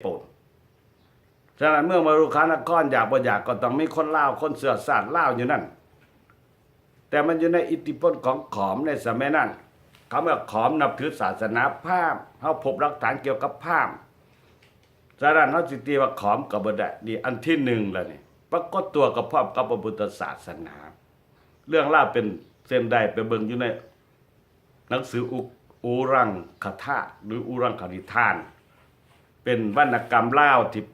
ໂປນ. ສະນັ້ນເມືອງມະລຸຄານະຄອນ ຢາກບໍ່ຢາກກໍຕ້ອງມີຄົນລາວ ຄົນເຊື້ອຊາດລາວຢູ່ນັ້ນ. ແຕ່ມັນຢູ່ໃນອິດທິພົນຂອງຂອມໃນສະໄໝນັ້ນ. ເຂົາເມື່ອຂອມນັບຖືສາສະໜາພາມ, ເຮົາພົບຫຼັກຖານກ່ຽວກັບພາມ. ສະນັ້ນເຮົາຊິຕີວ່າຂອມກໍບໍ່ໄດ້. ນີ້ອັນທີໜຶ່ງແລ້ວນີ້. ປາກົດຕົວກໍພ້ອມກັບພະພຸດທະສາສະໜາ. ເລື່ອງລາວເປັນເຊັ່ນໃດ ໄປເບິ່ງຢູ່ໃນ ໜັງສືອຸ ອຸລັງຄະທາດ ຫຼື ອຸລັງຄະນິທານ ເປັນວັນນະກຳລາວທີ່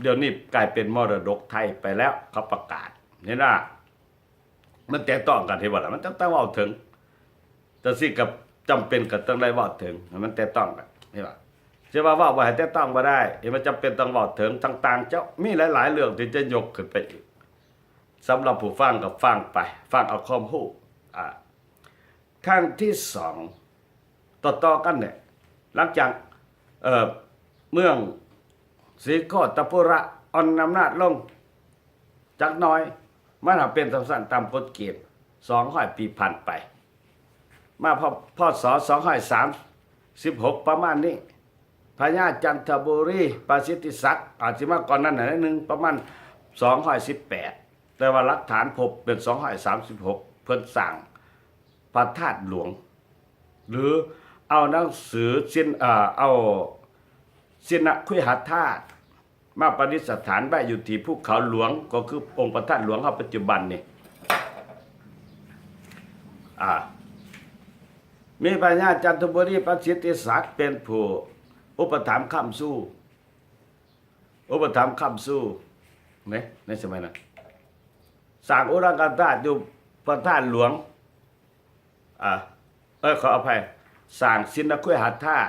ດຽວນີ້ກາຍເປັນມໍລະດົກໄທໄປແລ້ວ ເຂົາປະກາດ. ເຫັນວ່າມັນແຕະຕ້ອງກັນ ເຫັນບໍ່ລະ? ມັນຕ້ອງເວົ້າເຖິງ ຈັ່ງຊີ້ກໍຈຳເປັນກໍຕ້ອງໄດ້ເວົ້າເຖິງ ໃຫ້ມັນແຕະຕ້ອງກັນ ເຫັນບໍ່? ຈະວ່າເວົ້າບໍ່ໃຫ້ແຕະຕ້ອງບໍ່ໄດ້ ເຫັນວ່າຈຳເປັນຕ້ອງເວົ້າເຖິງຕ່າງໆ ເຈົ້າ ມີຫຼາຍໆເລື່ອງທີ່ຈະຍົກຂຶ້ນໄປອີກ ສຳລັບຜູ້ຟັງກໍຟັງໄປ ຟັງເອົາຄວາມຮູ້ ອາ ຄັ້ງທີສອງ ຕໍ່ໆກັນແຫຼະ ຫຼັງຈາກ ເອີ ເມືອງສີໂຄດຕະປຸລະອ່ອນອຳນາດລົງຈັກໜ້ອຍ ມັນຫາກເປັນຈັ່ງຊັ້ນຕາມກົດເກນ ສອງຮ້ອຍປີຜ່ານໄປ ມາ ພ.ສ. ສອງຮ້ອຍສາມສິບຫົກ ປະມານນີ້ ພະຍາຈັນທະບູລີ ປະສິດທິສັກ ອາດຊິມາກ່ອນນັ້ນໜ້ອຍໜຶ່ງ ປະມານສອງຮ້ອຍສິບແປດ ແຕ່ວ່າຫຼັກຖານພົບເປັນສອງຮ້ອຍສາມສິບຫົກ ເພິ່ນສ້າງພະທາດຫຼວງ ຫຼື ເອົາໜັງສືຊິນ ເອີ ເອົາຊິນນະຄຸຍຫະທາດມາປະດິດສະຖານໄວ້ຢູ່ທີ່ພູເຂົາຫຼວງ ກໍຄືອົງພະທາດຫຼວງເຮົາປັດຈຸບັນນີ້ ອາ ມີພະຍາຈັນທະບູລີປະສິດທິສັກເປັນຜູ້ອຸປະຖຳຄ້ຳຊູ ອຸປະຖຳຄ້ຳຊູ ໃນ ໃນສະໄໝນັ້ນ ສ້າງອຸລັງກະທາດຢູ່ພະທາດຫຼວງ ອາ ເອີ ຂໍອະໄພ ສ້າງຊິນນະຄຸຍຫະທາດ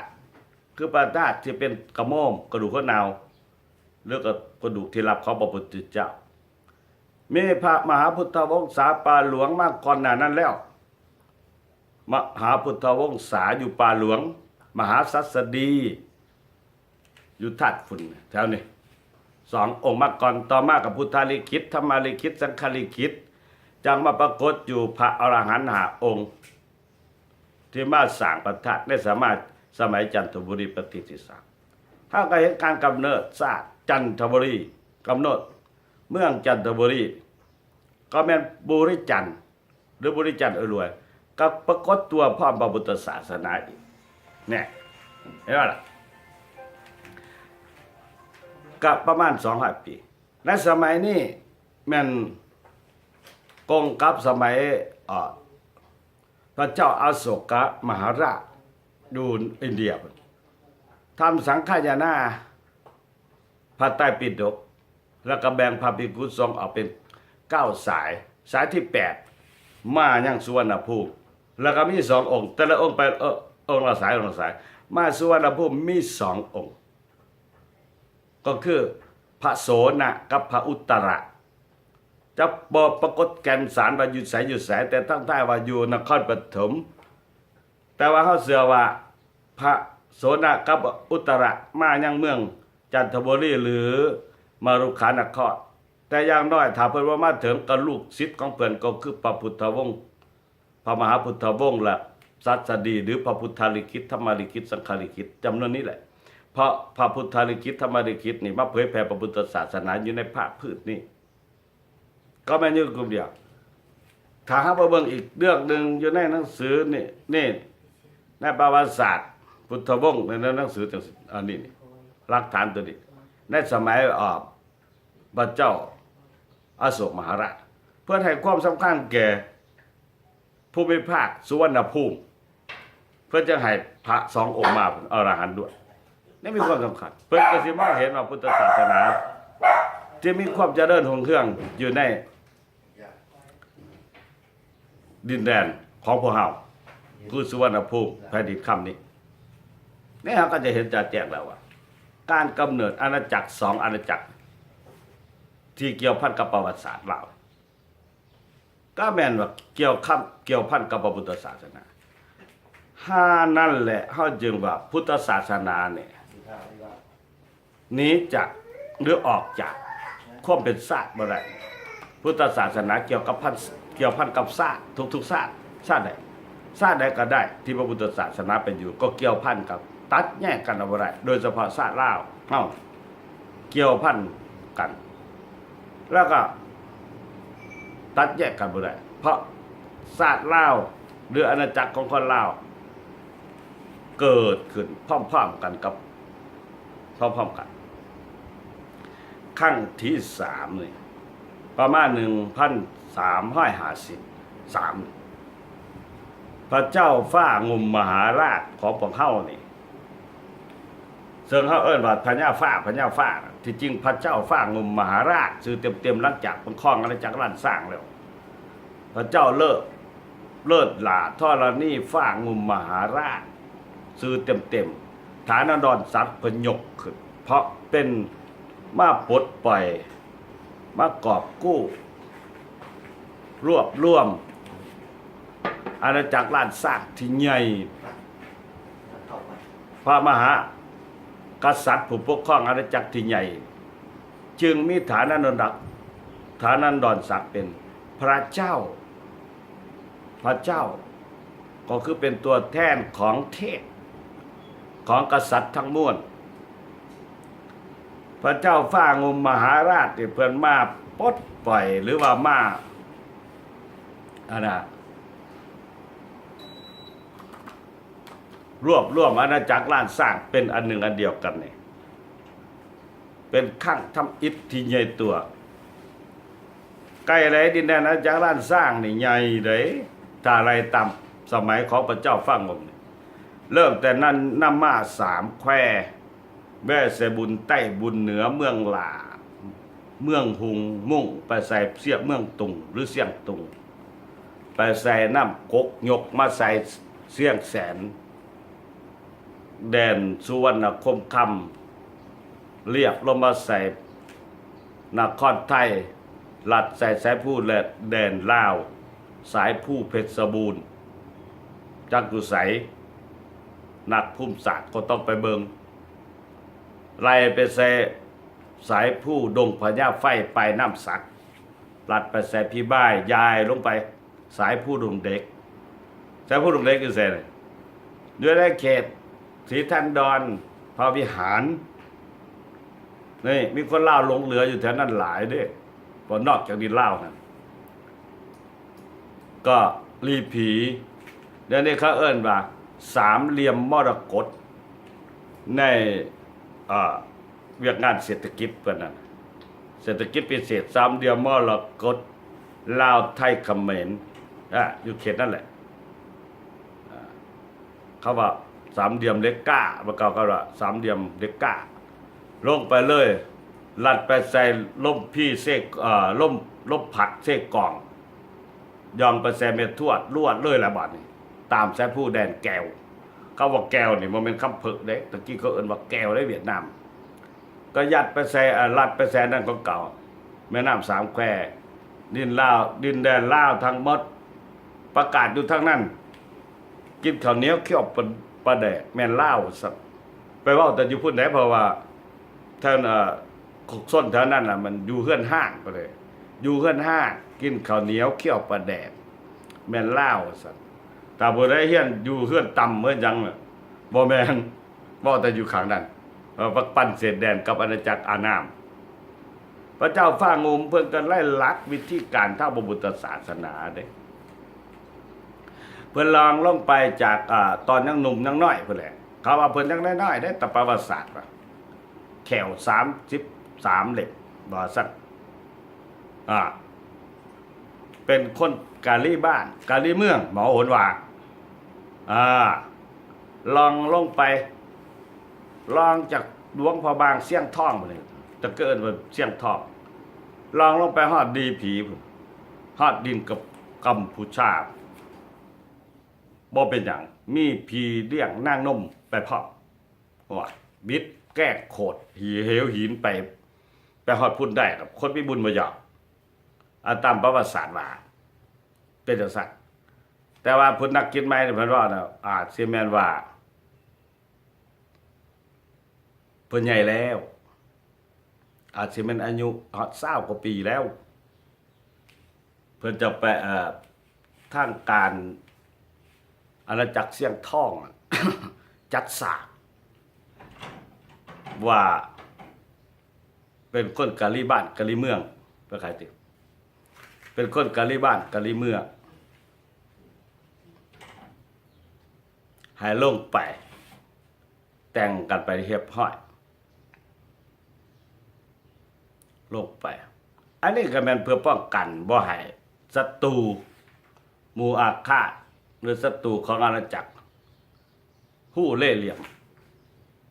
ຄືພະທາດທີ່ເປັນກະໂມມ ກະດູກຄົນເນົ່າ ຫຼື ກະ ກະດູກທີ່ລັບຂອງພະພຸດທະເຈົ້າ. ມີພະມະຫາພຸດທະວົງສາປ່າຫຼວງມາກ່ອນໜ້ານັ້ນແລ້ວ ມະຫາພຸດທະວົງສາຢູ່ປ່າຫຼວງ ມະຫາສັດສະດີ ຢູ່ທາດຝຸ່ນແຖວນີ້ ສອງອົງມາກ່ອນ. ຕໍ່ມາກໍພຸດທະລິຂິດ ທຳມະລິຂິດ ສັງຄະລິຂິດ ຈັ່ງມາປາກົດຢູ່ພະອໍລະຫັນຫ້າອົງ ທີ່ມາສ້າງພະທາດໃນສະໄໝ ສະໄໝຈັນທະບູລີປະສິດທິສັກ. ເຮົາກໍເຫັນການກຳເນີດຊາດຈັນທະບູລີ ກຳນົດເມືອງຈັນທະບູລີ ກໍແມ່ນບູລີຈັນ ຫຼື ບໍລິຈັນເອີລວຍ ກໍປາກົດຕົວພ້ອມພະພຸດທະສາສະໜາອີກ ແນ່ ເຫັນບໍ່ລະ? ກໍປະມານສອງຮ້ອຍປີ ໃນສະໄໝນີ້ແມ່ນກົງກັບສະໄໝ ເອີ ພະເຈົ້າອະໂສກະມະຫາລາດຢູ່ອິນເດຍພຸ້ນ ທຳສັງຄະຍານາ ພະໄຕປິດົກ ແລ້ວກໍແບ່ງພະພິກຂຸສົງອອກເປັນເກົ້າສາຍ ສາຍທີແປດ ມາຍັງສຸວັນນະພູມ ແລ້ວກໍມີສອງອົງ ແຕ່ລະອົງໄປ ເອີ ອົງລະສາຍ ອົງລະສາຍ ມາສຸວັນນະພູມມີສອງອົງ ກໍຄືພະໂສນະກັບພະອຸດຕະລະ ຈະບໍ່ປາກົດແກ່ນສານວ່າຢູ່ໃສ ຢູ່ໃສ ແຕ່ທັງທ້າຍວ່າຢູ່ນະຄອນປະຖົມ. ແຕ່ວ່າເຮົາເຊື່ອວ່າພະໂສນະກັບອຸດຕະລະມາຍັງເມືອງຈັນທະບູລີ ຫຼື ມະລຸຂານະຄອນ ແຕ່ຢ່າງໜ້ອຍຖ້າເພິ່ນບໍ່ມາເຖິງ ກໍລູກສິດຂອງເພິ່ນກໍຄືພະພຸດທະວົງ ພະມະຫາພຸດທະວົງ ແລະ ສັດສະດີ ຫຼື ພະພຸດທະລິຂິດ ທຳມະລິຂິດ ສັງຄະລິຂິດ ຈຳນວນນີ້ແຫຼະ ເພາະພະພຸດທະລິຂິດ ທຳມະລິຂິດນີ້ມາເຜີຍແຜ່ພະພຸດທະສາສະໜາຢູ່ໃນພາກພື້ນນີ້. ກໍແມ່ນຢູ່ກຸ່ມດຽວ ຖ້າເຮົາໄປເບິ່ງອີກເລື່ອງໜຶ່ງຢູ່ໃນໜັງສືນີ້ ນີ້ ໃນປະຫວັດສາດພຸດທະວົງ ໃນໜັງສືຈັ່ງຊີ້ ອັນນີ້ນີ້ ຫຼັກຖານຕົວນີ້ ໃນສະໄໝ ອາ ພະເຈົ້າອະໂສກມະຫາລາດ ເພິ່ນໃຫ້ຄວາມສຳຄັນແກ່ ພູມິພາກສຸວັນນະພູມ ເພິ່ນຈຶ່ງໃຫ້ພະສອງອົງມາ ເປັນອະລະຫັນດ້ວຍ ນີ້ມີຄວາມສຳຄັນ ເພິ່ນກໍຊິມອງເຫັນວ່າພຸດທະສາສະໜາທີ່ມີຄວາມຈະເລີນຮຸ່ງເຮືອງຢູ່ໃນດິນແດນຂອງພວກເຮົາ ຄືສຸວັນນະພູມ ແຜ່ນດິນຄຳນີ້ ນີ້ເຮົາກໍຈະເຫັນຈະແຈ້ງແລ້ວວ່າ ການກຳເນີດອານາຈັກສອງອານາຈັກ ທີ່ກ່ຽວພັນກັບປະຫວັດສາດລາວ ກໍແມ່ນວ່າກ່ຽວຄຳ ກ່ຽວພັນກັບພະພຸດທະສາສະໜາ ຫານັ້ນແຫຼະ ເຮົາຈຶ່ງວ່າພຸດທະສາສະໜານີ້ໜີຈາກ ຫຼື ອອກຈາກຄວາມເປັນຊາດບໍ່ໄດ້ ພຸດທະສາສະໜາກ່ຽວກັບພັນ ກ່ຽວພັນກັບຊາດ ທຸກໆຊາດ ຊາດໃດ ຊາດໃດກໍໄດ້ທີ່ພະພຸດທະສາສະໜາເປັນຢູ່ ກໍກ່ຽວພັນກັບ ຕັດແຍກກັນເອົາບໍ່ໄດ້ ໂດຍສະເພາະຊາດລາວເຮົາກ່ຽວພັນກັນ ແລ້ວກໍຕັດແຍກກັນບໍ່ໄດ້ ເພາະຊາດລາວ ຫຼື ອານາຈັກຂອງຄົນລາວ ເກີດຂຶ້ນພ້ອມໆກັນກັບ ພ້ອມໆກັນ ຄັ້ງທີສາມນີ້ ປະມານໜຶ່ງພັນສາມຮ້ອຍຫ້າສິບສາມ ພະເຈົ້າຟ້າງຸ່ມມະຫາລາດຂອງພວກເຮົານີ້ ເຊິ່ງເຮົາເອີ້ນວ່າພະຍາຟ້າ ພະຍາຟ້າ ທີ່ຈິງພະເຈົ້າຟ້າງຸ່ມມະຫາລາດ ຊື່ເຕັມໆ ຫຼັງຈາກເພິ່ນຄອງອານາຈັກລ້ານຊ້າງແລ້ວ ພະເຈົ້າເລີດ ເລີດຫຼ້າທໍລະນີຟ້າງຸ່ມມະຫາລາດ ຊື່ເຕັມໆ ຖານະດອນສັກເພິ່ນຍົກຂຶ້ນ ເພາະເປັນມາປົດປ່ອຍ ມາກອບກູ້ ລວບລວມອານາຈັກລ້ານຊ້າງທີ່ໃຫຍ່ ພະມະຫາກະສັດຜູ້ປົກຄອງອານາຈັກທີ່ໃຫຍ່ ຈຶ່ງມີຖານະດອນ ຖານະດອນສັກເປັນພະເຈົ້າ ພະເຈົ້າ ກໍຄືເປັນຕົວແທນຂອງເທບຂອງກະສັດທັງມວນ ພະເຈົ້າຟ້າງຸ່ມມະຫາລາດນີ້ເພິ່ນມາປົດປ່ອຍ ຫຼືວ່າມາ ອັນນ່າ ລວບລວມອານາຈັກລ້ານຊ້າງເປັນອັນໜຶ່ງອັນດຽວກັນນີ້ ເປັນຄັ້ງທຳອິດທີ່ໃຫຍ່ຕົວ ໃກ້ໃດ ດິນແດນອານາຈັກລ້ານຊ້າງນີ້ໃຫຍ່ເດ້ ຖ້າໄລ່ຕາມສະໄໝຂອງພະເຈົ້າຟ້າງຸ່ມນີ້ ເລີ່ມແຕ່ນັ້ນນຳມາສາມແຄວ ແວໄຊບຸນໃຕ້ ບຸນເໜືອ ເມືອງຫຼ້າ ເມືອງຮຸງ ມຸ່ງໄປໃສ່ຊຽງເມືອງຕຸງ ຫຼື ຊຽງຕຸງ ໄປໃສ່ນ້ຳກົກ ຍົກມາໃສ່ຊຽງແສນ ແດນສຸວັນນະຄົມຄຳ ລຽບລົງມາໃສ່ນະຄອນໄທ ລັດໃສ່ສາຍພູ ແລະ ແດນລາວ ສາຍພູເພັດສະບູນ ຈັກຢູ່ໃສ ນັກພູມສາດກໍຕ້ອງໄປເບິ່ງ ໄລ່ໄປໃສ່ສາຍພູດົງພະຍາໄຟ ປາຍນ້ຳສັກ ລັດໄປໃສ່ພີບາຍ ຢາຍລົງໄປ ສາຍພູດົງເດັກ ສາຍພູດົງເດັກຢູ່ໃສ? ຢູ່ໃນເຂດສີທັນດອນ ພະວິຫານ ນີ້ ມີຄົນລາວຫຼົງເຫຼືອຢູ່ແຖວນັ້ນຫຼາຍເດ້ ເພາະນອກຈາກດິນລາວຫັ້ນ ກໍລີຜີ ດຽວນີ້ເຂົາເອີ້ນວ່າສາມຫຼ່ຽມມໍລະກົດ ໃນ ເອີ ວຽກງານເສດຖະກິດເພິ່ນນັ້ນ ເສດຖະກິດພິເສດ ສາມຫຼ່ຽມມໍລະກົດ ລາວ ໄທ ຂະເໝນ ອາ ຢູ່ເຂດນັ້ນແຫຼະ ອາ ເຂົາວ່າສາມຫຼ່ຽມເຫຼັກກ້າ ເມື່ອເກົ່າເຂົາວ່າສາມຫຼ່ຽມເຫຼັກກ້າ ລົງໄປເລີຍ ລັດໄປໃສ່ລົມພີເຊ ເອີ ລົມ ລົມພັດເຊກອງ ຍ່ອງໄປໃສ່ແມ່ທວດລວດເລີຍລະບາດນີ້ ຕາມສາຍພູແດນແກວ ຄຳວ່າແກວນີ້ບໍ່ແມ່ນຄຳເພີເດ້ ຕະກີ້ເຂົາເອີ້ນວ່າແກວໃນຫວຽດນາມ ກໍຍັດໄປໃສ່ ເອີ ລັດໄປໃສ່ນັ້ນຂອງເກົ່າ ແມ່ນ້ຳສາມແຄວ ດິນລາວ ດິນແດນລາວທັງໝົດ ປະກາດຢູ່ທາງນັ້ນ ກິນເຂົ້າໜຽວຄ້ຽວປາ ປາແດກ ແມ່ນລາວ ວ່າຊັ້ນ ໄປເວົ້າແຕ່ຢູ່ພຸ້ນໃດ ເພາະວ່າ ແຖວ ເອີ ຄົນແຖວນັ້ນນະ ມັນຢູ່ເຮືອນຮ້າງພຸ້ນເດ້ ຢູ່ເຮືອນຮ້າງ ກິນເຂົ້າໜຽວຄ້ຽວປາແດກ ແມ່ນລາວ ວ່າຊັ້ນ ຖ້າຜູ້ໃດຮຽນຢູ່ເຮືອນຕ່ຳເຮືອນຫຍັງ ບໍ່ແມ່ນ ເວົ້າແຕ່ຢູ່ຂ້າງນັ້ນ ເອີ ປັກປັນເສດແດນກັບອານາຈັກອານາມ ພະເຈົ້າຟ້າງຸ່ມເພິ່ນກໍໄດ້ຫຼັກວິທີການທາງພະພຸດທະສາສະໜາເດ້ ເພິ່ນລອງລົງໄປຈາກ ອາ ຕອນຍັງໜຸ່ມຍັງນ້ອຍພຸ້ນແຫຼະ ເຂົາວ່າເພິ່ນຍັງນ້ອຍໆເດ້ ຕາມປະຫວັດສາດວ່າ ແຂ້ວສາມສິບສາມເຫຼັ້ມ ວ່າຊັ້ນ ອາ ເປັນຄົນກາລີບ້ານ ກາລີເມືອງ ໝໍໂຫນວ່າ ອາ ລອງລົງໄປ ລອງຈາກຫຼວງພະບາງຊຽງທອງພຸ້ນນີ້ ຕະເກີນວ່າຊຽງທອງ ລອງລົງໄປຮອດດີຜີພຸ້ນ ຮອດດິນກັບກຳພູຊາ ບໍ່ເປັນຫຍັງ ມີຜີລ້ຽງນາງນົມໄປພ້ອມ ໂອ້ຍ ບິດແກ້ງໂຂດຫີ ເຫວຫີນໄປ ໄປຮອດພຸ້ນໄດ້ດອກ ຄົນມີບຸນບໍ່ຢອກ ອາ ຕາມປະຫວັດສາດວ່າ ເປັນຈັ່ງຊັ້ນ ແຕ່ວ່າຜູ້ນັກກິດໄມ້ນີ້ເພິ່ນເວົ້າແລ້ວ ອາດຊິແມ່ນວ່າ ເພິ່ນໃຫຍ່ແລ້ວ ອາດຊິແມ່ນອາຍຸຮອດຊາວກວ່າປີແລ້ວ ເພິ່ນຈະໄປ ເອີ ທາງການອານາຈັກຊຽງທອງ ຈັດສາກ ວ່າເປັນຄົນກະລີບ້ານກະລີເມືອງ ເປັນໃຜຕິ ເປັນຄົນກະລີບ້ານກະລີເມືອງ ໃຫ້ລົງໄປ ແຕ່ງກັນໄປຮຽບຮ້ອຍ ລົງໄປ. ອັນນີ້ກໍແມ່ນເພື່ອປ້ອງກັນບໍ່ໃຫ້ສັດຕູ ໝູ່ອາຄາດ ຫຼືສັດຕູຂອງອານາຈັກຮູ້ເລ່ຫຼ່ຽມ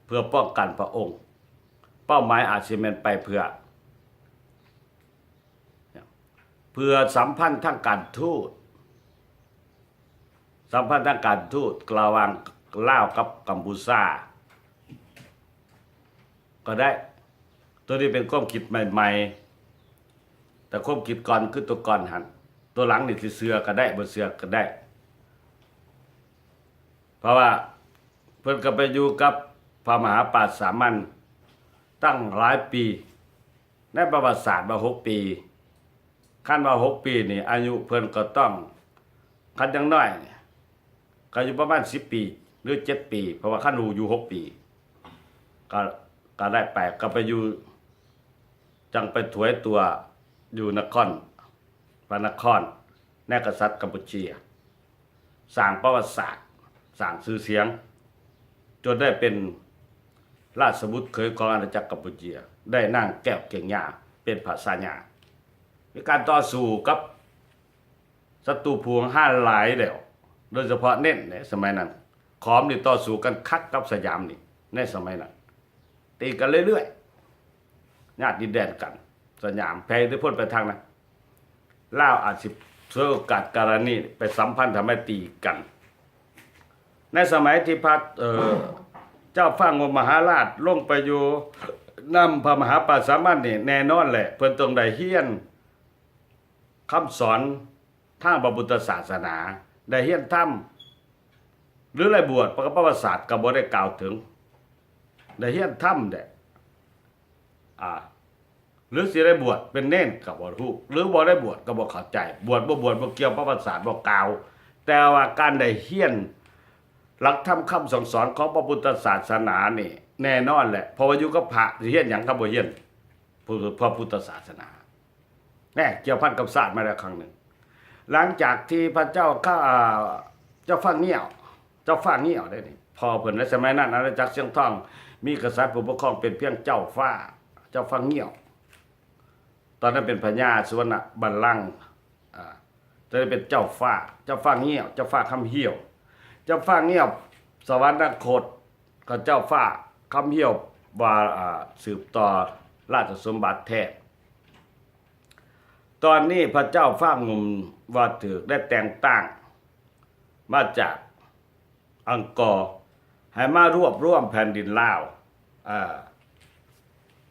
ເພື່ອປ້ອງກັນພະອົງ. ເປົ້າໝາຍອາດຊິແມ່ນໄປເພື່ອ ເພື່ອສຳພັນທາງການທູດ ສຳພັນທາງການທູດລະຫວ່າງລາວກັບກຳປູຊາກໍໄດ້. ໂຕນີ້ເປັນຄວາມຄິດໃໝ່ໆ ແຕ່ຄວາມຄິດກ່ອນຄືໂຕກ່ອນຫັ້ນ ໂຕຫຼັງນີ້ຊິເຊື່ອກໍໄດ້ ບໍ່ເຊື່ອກໍໄດ້ ເພາະວ່າເພິ່ນກໍໄປຢູ່ກັບພະມະຫາປາສາມັນຕັ້ງຫຼາຍປີ. ໃນປະຫວັດສາດວ່າຫົກປີ ຄັນວ່າຫົກປີນີ້ ອາຍຸເພິ່ນກໍຕ້ອງ ຄັນຢ່າງໜ້ອຍກໍຢູ່ປະມານສິບປີ ຫຼື ເຈັດປີ ເພາະວ່າຄັນຢູ່ຫົກປີ ກໍ ກໍໄດ້ໄປ ກໍໄປຢູ່ ຈັ່ງໄປຖວາຍຕົວຢູ່ນະຄອນ ພະນະຄອນ ໃນກະສັດກຳປູເຈຍ ສ້າງປະຫວັດສາດ ສ້າງຊື່ສຽງ ຈົນໄດ້ເປັນລາຊະບຸດເຂີຍຂອງອານາຈັກກຳປູເຈຍ ໄດ້ນາງແກ້ວເກງຍາເປັນພະຊາຍາ ມີການຕໍ່ສູ້ກັບສັດຕູຜູງຮານຫຼາຍແລ້ວ ໂດຍສະເພາະເນັ້ນໃນສະໄໝນັ້ນ ຂອມນີ້ຕໍ່ສູ້ກັນຄັກກັບສະຫຍາມນີ້ ໃນສະໄໝນັ້ນ ຕີກັນເລື້ອຍໆ ຍາດດິນແດນກັນ ສະຫຍາມແຜ່ອິດທິພົນໄປທາງນັ້ນ ລາວອາດຊິສວຍໂອກາດກາລະນີໄປສຳພັນທຳໄມຕີກັນ. ໃນສະໄໝທີ່ພະ ເອີ ເຈົ້າຟ້າງຸ່ມມະຫາລາດລົງໄປຢູ່ນຳພະມະຫາປາສາມັນນີ້ ແນ່ນອນແຫຼະ ເພິ່ນຕ້ອງໄດ້ຮຽນຄຳສອນ ທາງພະພຸດທະສາສະໜາ ໄດ້ຮຽນທຳ ຫຼື ໄດ້ບວດ ປະຫວັດສາດກໍບໍ່ໄດ້ກ່າວເຖິງ ໄດ້ຮຽນທຳແດ່ ອາ ຫຼື ຊິໄດ້ບວດເປັນເນນກໍບໍ່ຮູ້ ຫຼື ບໍ່ໄດ້ບວດກໍບໍ່ເຂົ້າໃຈ ບວດບໍ່ບວດບໍ່ກ່ຽວ ປະຫວັດສາດບໍ່ກ່າວ ແຕ່ວ່າການໄດ້ຮຽນຫຼັກທຳຄຳສັ່ງສອນຂອງພະພຸດທະສາສະໜານີ້ ແນ່ນອນແຫຼະ ເພາະວ່າຢູ່ກັບພະ ຊິຮຽນຫຍັງຄັນບໍ່ຮຽນ ພະ ພະພຸດທະສາສະໜາ ແນ່ ກ່ຽວພັນກັບຊາດມາແລ້ວຄັ້ງໜຶ່ງ ຫຼັງຈາກທີ່ພະເຈົ້າ ເຈົ້າຟ້າງຽວ ເຈົ້າຟ້າງຽວເດ້ນີ້ ພໍ່ເພິ່ນໃນສະໄໝນັ້ນ ອານາຈັກຊຽງທອງ ມີກະສັດຜູ້ປົກຄອງເປັນພຽງເຈົ້າຟ້າ ເຈົ້າຟ້າງຽວ ຕອນນັ້ນເປັນພະຍາສຸວັນນະບັນລັງ ອາ ຈະໄດ້ເປັນເຈົ້າຟ້າ ເຈົ້າຟ້າງຽວ ເຈົ້າຟ້າຄຳຫ້ຽວ ເຈົ້າຟ້າງຽວສະຫວັນນະຄົດ ຂອງເຈົ້າຟ້າຄຳຫ້ຽວວ່າ ອາ ສືບຕໍ່ລາຊະສົມບັດແທ້. ຕອນນີ້ພະເຈົ້າຟ້າງຸ່ມວ່າຖືກໄດ້ແຕ່ງຕັ້ງມາຈາກອັງກໍ ໃຫ້ມາລວບລວມແຜ່ນດິນລາວ ເອີ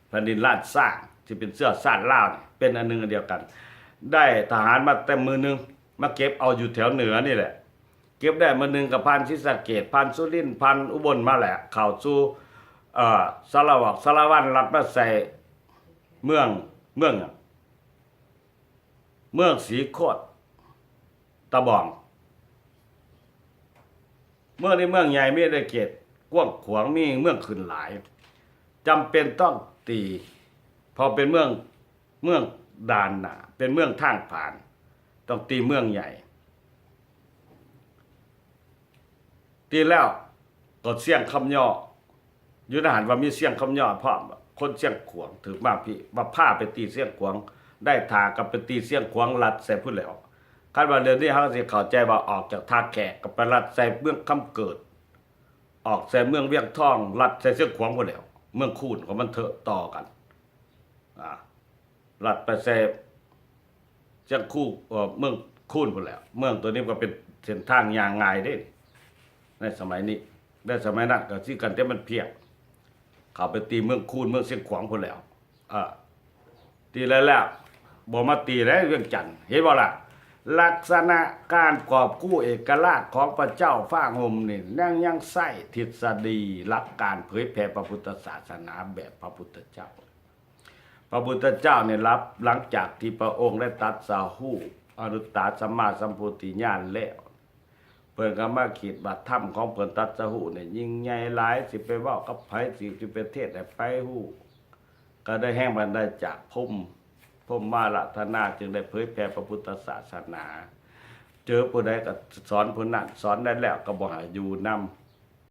ແຜ່ນດິນລ້ານຊ້າງ ທີ່ເປັນເຊື້ອຊາດລາວນີ້ ເປັນອັນໜຶ່ງອັນດຽວກັນ ໄດ້ທະຫານມາແຕ່ມື້ໜຶ່ງ ມາເກັບເອົາຢູ່ແຖວເໜືອນີ້ແຫຼະ ເກັບໄດ້ມື້ໜຶ່ງກໍຜ່ານສີສະເກດ ຜ່ານສຸລິນ ຜ່ານອຸບົນມາແຫຼະ ເຂົ້າສູ່ ເອີ ສາລະວອກ ສາລະວັນ ລັດມາໃສ່ເມືອງ ເມືອງຫຍັງ ເມືອງສີໂຄດຕະບອງ. ເມືອງນີ້ເມືອງໃຫຍ່ ມີອານາເຂດກວ້າງຂວາງ ມີເມືອງຂຶ້ນຫຼາຍ ຈຳເປັນຕ້ອງຕີ ເພາະເປັນເມືອງ ເມືອງດ່ານໜ້າ ເປັນເມືອງທາງຜ່ານ ຕ້ອງຕີເມືອງໃຫຍ່ ຕີແລ້ວກໍຊຽງຄຳຍໍ້ ຢູ່ໃນຫັ້ນວ່າມີຊຽງຄຳຍໍ້ພ້ອມ ຄົນຊຽງຂວາງຖືກມາພີ້ ວ່າພາໄປຕີຊຽງຂວາງ ໄດ້ທ່າກໍໄປຕີຊຽງຂວາງລັດໃສ່ພຸ້ນແຫຼ້ວ. ຄັນວ່າດຽວນີ້ເຮົາຊິເຂົ້າໃຈວ່າອອກຈາກທ່າແຂກກໍໄປລັດໃສ່ເມືອງຄຳເກີດ ອອກໃສ່ເມືອງວຽງທອງ ລັດໃສ່ຊຽງຂວາງພຸ້ນແຫຼ້ວ ເມືອງຄູນຂອງມັນເທີະຕໍ່ກັນ ອາ ລັດໄປໃສ່ຊຽງຄູ ເອີ ເມືອງຄູນພຸ້ນແຫຼ້ວ ເມືອງໂຕນີ້ກໍເປັນເສັ້ນທາງຍ່າງງ່າຍເດ້ ໃນສະໄໝນີ້ ໃນສະໄໝນັ້ນກໍຄືກັນ ແຕ່ມັນພຽງ ເຂົ້າໄປຕີເມືອງຄູນ ເມືອງຊຽງຂວາງພຸ້ນແຫຼ້ວ ເອີ ຕີແລ້ວ ແລ້ວບໍ່ມາຕີໃນວຽງຈັນ ເຫັນບໍ່ລະ? ລັກສະນະການກອບກູ້ເອກະລາດຂອງພະເຈົ້າຟ້າງຸ່ມນີ້ ຍັງ ຍັງໃຊ້ທິດສະດີຫຼັກການເຜີຍແຜ່ພະພຸດທະສາສະໜາແບບພະພຸດທະເຈົ້າ. ພະພຸດທະເຈົ້ານີ້ລັບ ຫຼັງຈາກທີ່ພະອົງໄດ້ຕັດສະຮູ້ອະນຸດຕະສຳມາສຳໂພທິຍານແລ້ວ ເພິ່ນກໍມາຄິດວ່າທຳຂອງເພິ່ນຕັດສະຮູ້ນີ້ຍິ່ງໃຫຍ່ຫຼາຍ ຊິໄປເວົ້າກັບໃຜ ຊິ ຊິໄປເທດໃຫ້ໃຜຮູ້ ກໍໄດ້ແຮງບັນດານໃຈຈາກພົມ ພົມມາລາທະນາ ຈຶ່ງໄດ້ເຜີຍແຜ່ພະພຸດທະສາສະໜາ. ເຈີຜູ້ໃດກໍສອນຜູ້ນັ້ນ ສອນໄດ້ແລ້ວກໍບໍ່ໃຫ້ຢູ່ນຳ.